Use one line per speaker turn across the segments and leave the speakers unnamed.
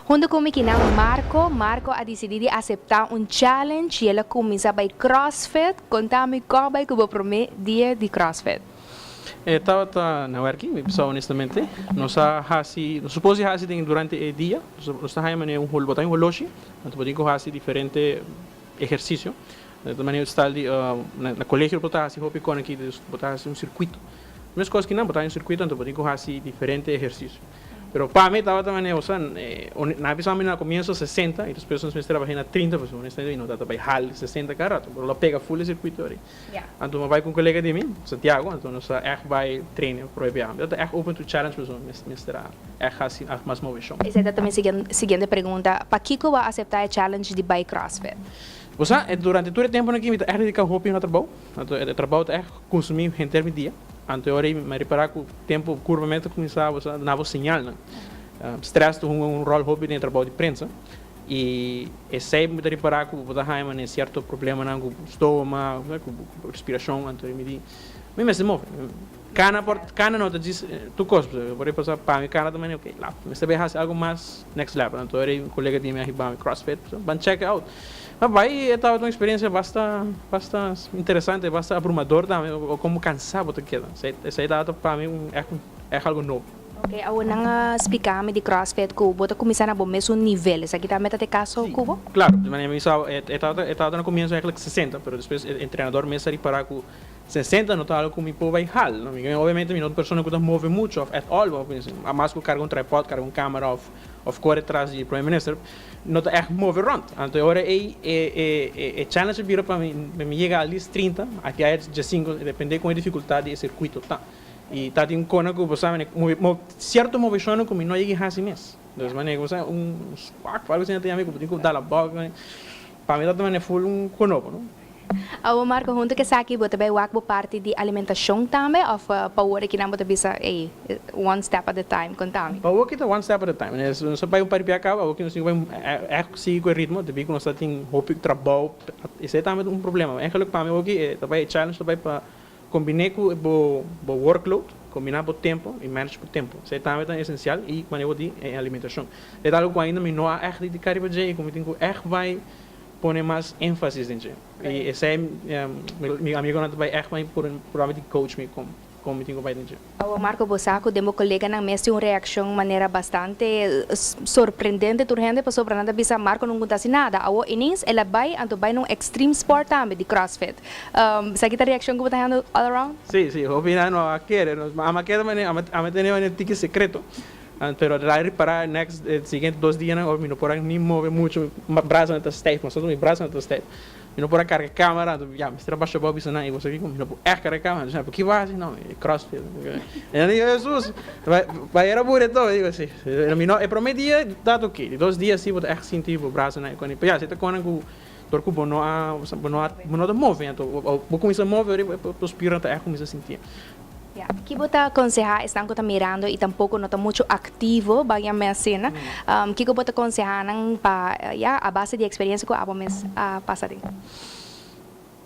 Hunto cu mi akinan Marco. Marco a dicidi di acepta un challenge y el a cuminsa bay CrossFit. Conta mi con a bay cu bo prome dia di CrossFit.
E tabata na werk, mi pensa honestamente. Nos a hasi, nos suppose hasi den durante e dia, nos ta haya manera un hol, bo ta un holoshi, anto bo tin cu hasi diferente ehercicio. Di manera style di na colegio bo ta hasi hopi con aki, dus bo ta hasi un circuito. Mes cos kinan, bo ta hasi un circuito, anto bo tin cu hasi diferente ehercicio. Pero pa mi tabata manera, osea, nan a bisa mi na comienzo 60 y despues nos mester a baha na 30, pasobra honestamente mi no tabata bay hal 60 cada rato, pero lo pega full e circuito ori. Anto mi a bay cu un colega di mi, Santiago, anto nos a echt bay trainen prome biaha. Mi tabata echt open to challenge pasobra mi mester a echt haci mas movecion.
Esey ta mi siguiente pregunta, pakico bo a acepta e challenge di bay CrossFit?
Osea, durante tur e temponan aki mi ta echt dedica hopi na trabou, anto e trabou ta echt consumi henter mi dia. Anto ora mi a ripara cu tempo curva mes ta cuminsa duna bo señalnan. Stress ta hunga un rol hopi den e trabou di prensa y esey mi ta ripara cu bo ta haya manera cierto problemanan cu stoma, cu respiracion, anto mi di mi mester move. Cana por cana no ta djis tur cos, por ejemplo pa mi cana ta manera ok laf mester bay haci algo mas next level. Anto ora un colega di mi a hiba mi CrossFit, ban check it out. Ma bai e tabata un experiencia basta basta interesante, basta abrumador tambe, como cansa bo ta keda. Esey tabata pa mi un echt echt algo nobo.
Ok, awor nan a splica mi di CrossFit cu bo ta cuminsa na bo mesun nivel, esaki tambe ta e caso cu bo?
Si, claro, di manera mi sa e tabata e tabata na comienzo eigenlijk 60, pero despues e entrenador mes a ripara cu 60 no ta algo cu mi por bay hal, no, mi obviamente mi no ta un persona cu ta move mucho of at all, mas cu carga un tripod, carga un camera of core tras di prome minister, no ta echt move rond. Anto e ora ey e challenge a bira pa mi pa mi yega at least 30, aki aya 15, depende con e dificultad di e circuito ta. Y ta tin un cona cu bo sa mane cierto movecionnan cu mi no yega haci mes. Dus mane bo sa un squat of algo asina ta yama cu bo tin cu dal abao. Pa mi ta mane full un conobo, no?
Awor Marco, hunto ku esaki bo ta bai wak bo parti di alimentashon tambe òf pa awor akinan bo ta bisa ey, one step at a time? Konta mi.
Pa awor aki ta one step at a time. Nos a bai un par di bia kaba, awor aki nos tin ku bai ègt sigui ku e ritmo debí ku nos ta tin hopi trabou. Esei tambe ta un problema. Eigenlijk pa mi awor aki ta bai e challenge ta bai pa kombiné ku bo workload, kombiná bo tempu i manage bo tempu. Esei tambe ta esensial i manera bo di e alimentashon. E ta algu ku ainda mi no a ègt dediká riba dje i ku mi tin ku ègt bai pone mas énfasis den dje. I esei mi amigonan ta bai ègt bai probablemente coach mi kon kon mi tin ku bai den dje.
Awor Marco, bo sa ku den bo koleganan mes tin un reakshon manera bastante sorprendente tur hende pasobra nan ta bisa Marco no ta hasi nada. Awor ineens el a bai anto bai na un extreme sport tambe di CrossFit. Esaki ta reakshon ku bo ta hendo all around?
Si, si, hopi nan no a kere. Ami a keda manera, ami a tene manera tiki sekreto. Pero a ripara next e siguiente dos dianan ora mi no por a ni move mucho, mi brasanan ta stijf, mas mi brasanan ta stijf. Mi no por a carga camera, anto ya mi mester a basha abao bisa nan, ey bo sa kico, mi no por echt carga camera. Anto nan, por ki bo a haci? No, e CrossFit. E nan dico, Hesus, bay era bure todo. Mi dico, si. Mi no, e prome dia ta ta ok, di dos dia si bo ta echt sinti bo brasanan e con, pero ya, si ta con cu dor cu bo no a, bo no a, bo no ta move, anto bo cuminsa move ora bo spiernan ta echt cuminsa sinti.
Ya, ki bo ta konsehá esnan ku ta mirando i tampoko no ta muchu aktivo, ban yam'é asina, kiko bo ta konsehá nan pa, ya, a base di eksperensia ku abo mes a pasa den?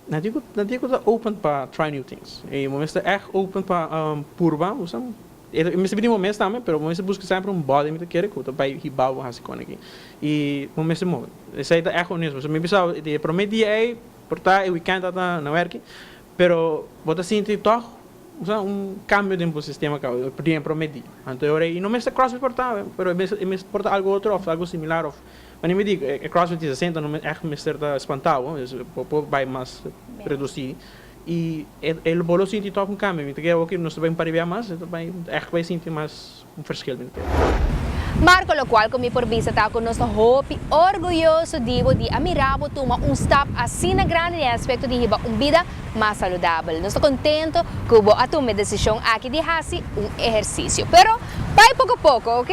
Nan tin ku, nan tin ku ta open pa try new things. I bo mester ègt open pa purba, bo sa, e mester bini bo mes tambe, pero bo mester buska semper un body mi ta kere ku ta bai hiba bo hasi kon aki. I bo mester move. Esei ta ègt honesto. Pasobra mi bisa di e promé dia ei, por ta e weekend tabata na wèrki, Pero bo ta sinti tòg usa un kambio den bo sistema kaba den e promé dia. Anto e ora ei no mester CrossFit por ta, pero e mester e mester por ta algu otro òf algu similar òf manera mi di e CrossFit di 60 no ègt mester ta spantá bo, bo por bai mas redusí i e bo lo sinti tòg un kambio. Mi ta kere awor ku nos ta bai un par di bia mas e ta bai ègt bai sinti mas un verschil mi ta kere.
Marco, locual cu mi por bisa ta cu nos ta hopi orguyoso di bo di a mira bo tuma un stap asina grandi den aspecto di hiba un bida mas saludabel. Nos ta contento cu bo a tuma e decision aki di haci un ehercicio. Pero bai poco poco, ok?